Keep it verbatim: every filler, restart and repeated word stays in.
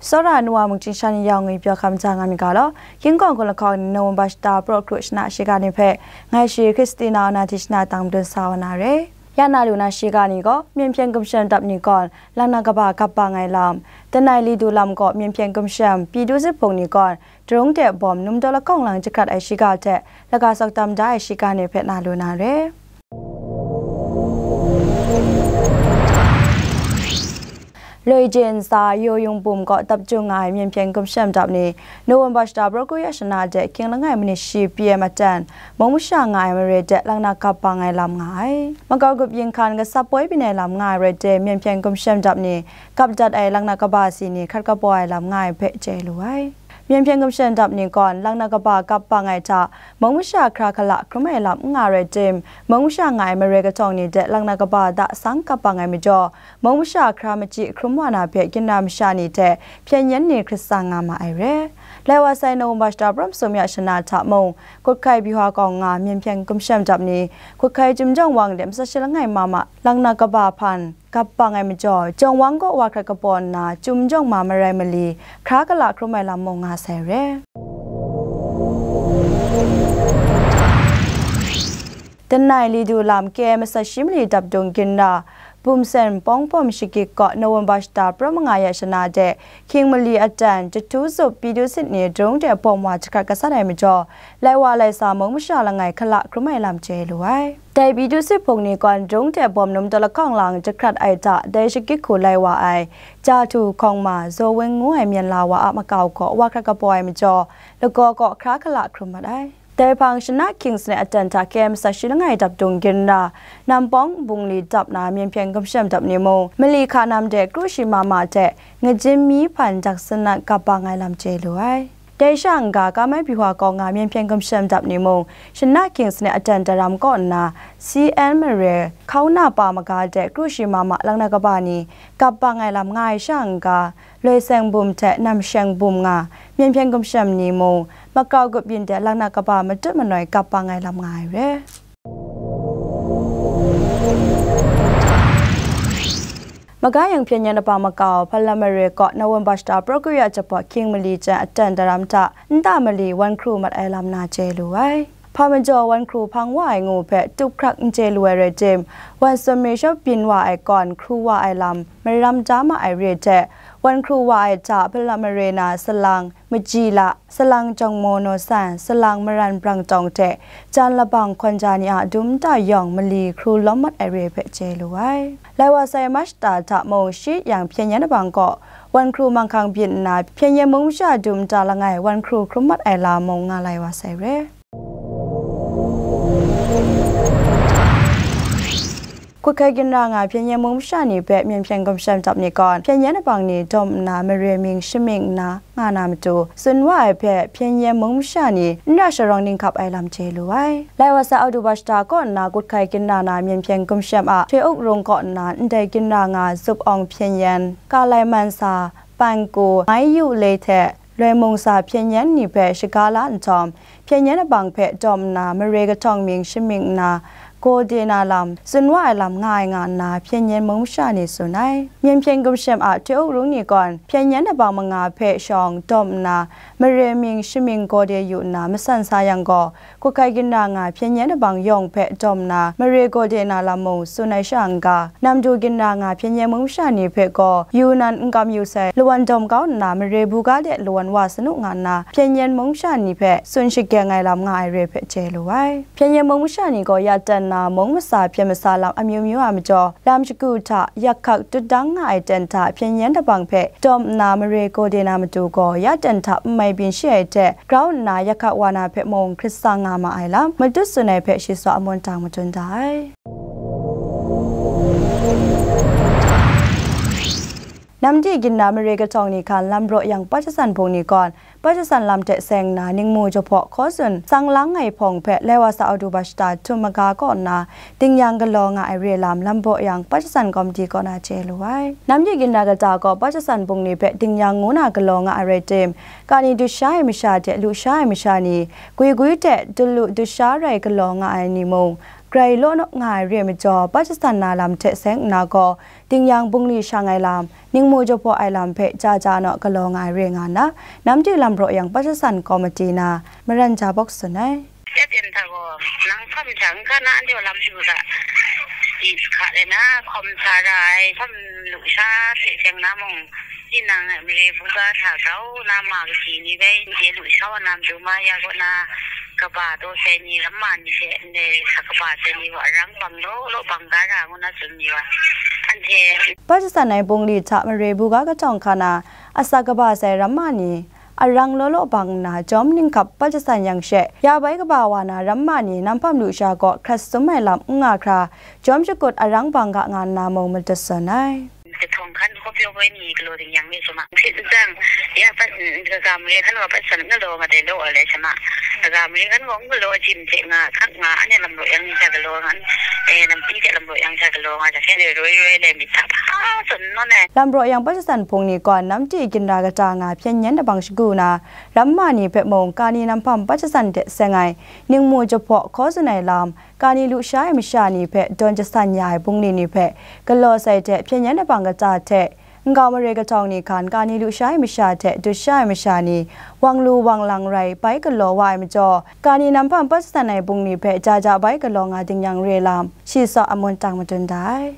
Tsawra ai nu wa mungchying sha ni yawng ngwi pyaw hkam ja nga mi ga law, King Kawng Hkun lahkawng ni November shata praw kru shana shiga ni hpe, ngai shi Christina Onati shana tang madun sa wa na re. Ya na lu na shiga ni gaw, Myen hpyen gumshem dap ni gawn, lang na kaba kap bang ai lam, Tanai Li Du lam gaw Myen hpyen gumshem, Pyi Du Sit Hpung ni gawn, Darung de bawm Num Daw Lahkawng lang jahkrat ai shiga hte, laga tsawk tam da ai shiga ni hpe na lu na re. Loi je ntsa Yo Yung Bum kaw dap jung nga ai Myen hpyen gumshem dap ni, November shata praw kru ya shana de hkying langai minit shi P M atan, mung masha nga ai mare de lang na kap bang ai lam nga ai. Makau grup yin hkan gasap poi byin ai lam nga ai rai de, Myen hpyen gumshem dap ni, kap dat ai lang na kaba si ni hkrat kabaw ai lam nga ai hpe chye lu ai. Myen hpyen gumshem dap ni gawn, lang na kaba kap bang ai hta, mung masha hkra hkala hkrum ai lam n nga rai tim, mung masha nga ai mare kahtawng ni de lang na kaba da sang kap bang ai majaw, mung masha hkra machyi hkrum wa na hpe ginra masha ni hte hpyen yen ni hkrit tsang nga ma ai re. Lai wa sai November shata praw masum ya shana hta mung, Kut Hkai Bihwa Kawng nga Myen hpyen gumshem dap ni, Kut Hkai Chyum Jawng Wang de matsat shi langai ma ma lang na kaba hpan, kap bang ai majaw, Jawng Wang kaw wa hkrat kabaw nna, Chyum Jawng Ma Marai Mali, hkra hkala hkrum ai lam mung nga sai re. Tanai Li Du lam K M matsat shi mali dap dung ginra, Bum Sen Pawng Pawm Shagik kaw November shata praw manga ya shana de, hkying mali atan, jahtu zup Pyi Du Sit ni Darung de bawm wa jahkrat gasat ai majaw, lai wa lai sa mung masha langai hkala hkrum ai lam chye lu ai. Dai Pyi Du Sit Hpung ni gawn Darung de bawm Num Daw Lahkawng lang jahkrat ai hta, dai Shagik hku lai wa ai, Jahtu Hkawng Ma, Zaw Weng ngu ai myen la wa a makau gaw wa hkrat kabaw ai majaw, lagaw kaw hkra hkala hkrum mat ai. Dai hpang shana hkying sanit atan hta K M matsat shi langai dap dung ginra, Nam Pawng Bungli dap na Myen hpyen gumshem dap ni mung, mali hka nam de kru shi ma ma hte, ngajin mi hpan dak sanat kap bang ai lam chye lu ai. Dai sha n-ga, Kamai Bihwa Kawng nga Myen hpyen gumshem dap ni mung, shana hkying sanit atan daram kaw nna, C N mare, hkauna pa maga de kru shi ma ma lang na kaba ni, kap bang ai lam nga ai sha n-ga, Loi Seng Bum hte Nam Sheng Bum nga Myen hpyen gumshem ni mung, makau grup yin de lang na kaba matut manoi kap bang ai lam nga ai re. Maga yang hpyen yen abang makau, Hpalam mare kaw November shata praw kru ya jahpawt hkying mali jan atan daram hta, nta mali wan hkru mat ai lam na chye lu ai. Hpa majaw wan hkru hpang wa ai ngu hpe tup hkrak n chye lu ai rai tim, wan sum mi shawp byin wa ai kawn hkru wa ai lam maram da ma ai re hte, wan hkru wa ai hta Hpalam mare na salang, Majila, salang Jawng Maw Naw San, salang Maran Brang Tawng hte, jan labang hkawn ja ni a dum nta yawng mali hkru lawm mat ai re hpe chye lu ai. Lai wa sai March shata hta mung shi yang hpyen yen abang kaw, wan hkru manghkang byin nna, hpyen yen mung masha dum nta langai wan hkru hkrum mat ai lam mung nga lai wa sai re. Kut Hkai ginra nga hpyen yen mung masha ni hpe Myen hpyen gumshem dap ni gawn, hpyen yen abang ni dawm nna mare mying shamying nna nga na matu, tsun wa ai hpe hpyen yen mung masha ni n ra sharawng ninghkap ai lam chye lu ai. Lai wa sai Auduba shata kaw nna Kut Hkai ginra na Myen hpyen gumshem a Hte Uk Rung kaw nna ndai ginra nga zup awng hpyen yen, Kalai Mansa, Panku, Mai Yu Lei hte Loi Mung sa hpyen yen ni hpe shaga la nhtawm, hpyen yen abang hpe dawm nna, mare kahtawng mying shamying nna, gaw de na lam, tsun wa ai lam nga ai nga nna, hpyen yen mung masha ni tsun ai. Myen hpyen gumshem a Hte Uk Rung ni gawn, hpyen yen abang manga hpe shawng dawm nna, mare mying shamying gaw de yu nna, masan sa yang gaw, Kut Hkai ginra nga hpyen yen abang yawng hpe dawm nna, mare gaw de na lam mung tsun ai sha n-ga, Namdu ginra nga hpyen yen mung masha ni hpe gaw, yu nan n kam yu sai, lawan dawm kau nna, mare buga de lawan wa sanu nga nna, hpyen yen mung masha ni hpe tsun shageng ai lam nga ai re hpe chye lu ai. Hpyen yen mung masha ni gaw ya ten nna, mung masa hpyen masa lam amyu myu a majaw, lam shagu hta yak hkak tutdang nga ai ten hta hpyen yen dabang hpe dawm nna mare gaw de na matu gaw, ya ten hta n mai byin shi ai hte grau nna yak hkak wa na hpe mung hkrit tsang nga ma ai lam, matut tsun ai hpe shi tsaw amun tang madun da ai. Namdi ginra mare kahtawng ni hkan lam braw yang Pajasan bung ni gawn, Pajasan lam hte seng nna, ningmu jahpaw hkaw tsun tsang lang ai hpawng hpe, lai wa sa Auduba shata htum maga kaw nna, dingyang galaw nga ai re lam, lam braw yang Pajasan kawmti kaw na chye lu ai. Namdi ginra kata gaw Pajasan bung ni hpe dingyang ngu na galaw nga ai rai tim, kani dusha ai masha hte lusha ai masha ni, gwi gwi hte dulu dusha rai galaw nga ai ni mung, rai law naw nga ai re ai majaw, Pajasan na lam hte seng nna gaw, dingyang bungli shang ai lam, ningmu jahpaw ai lam hpe ja ja naw galaw nga ai re nga nna, Namdi lam raw yang Pajasan Komiti na maran ja bawk tsun ai. Ya ten ta gaw, nang hpam sha n ga na, anhte lam shu ga, di hka le na, hkawm sa ra ai, hpam lu sha hte seng na mung, tinang mare buga hta grau na ma kaji ni bai, n je lu sha wa na matu ma ya kaw na, kaba taw sai ni, ram ma ni hte ndai sa kaba sai ni gaw arang bang law law bang da ra ngu na tsun ni wa. Anhte Pajasan ai bungli hta mare buga katawng hka na, asa kaba sai ram ma ni, arang law law bang nna, jawm ninghkap Pajasan yang she, ya bai kaba wa na ram ma ni, nam hpam lu sha gaw hkrat sum ai lam n nga hkra, jawm shakut arang bang ga nga nna mung matut sawn ai. Kahtawng hkan hkaw pyaw boi ni galaw ding yang mi sha ma. Hpit n tsang, ya pat, kaga mare hkan wa pat san n galaw nga dai law ai lai sha ma. Kaga mare hkan wa n galaw, jim hte nga, hkak nga, ane lam raw yang ni sha galaw nga, eh, nampi hte lam raw yang sha galaw nga, sha hte roi roi lai myit hta hpa tsun nawn ai. Lam raw yang Pajasan hpung ni gaw namti ginra kata nga hpyen yen dabang shagu na, ram ma ni hpe mung, kani nam hpam Pajasan hte seng ai, ningmu jahpaw hkaw tsun ai lam, kani lu sha ai masha ni hpe dawn jasan ya ai bungli ni hpe galaw sai hte hpyen yen dabang kata hte, nkau mare kahtawng ni hkan kani lu sha ai masha hte dut sha ai masha ni wang lu wang lang rai bai galaw wa ai majaw, kani nam hpam Pajasan ai bungli hpe ja ja bai galaw nga ding yang re lam, shi saw amun tang madun da ai.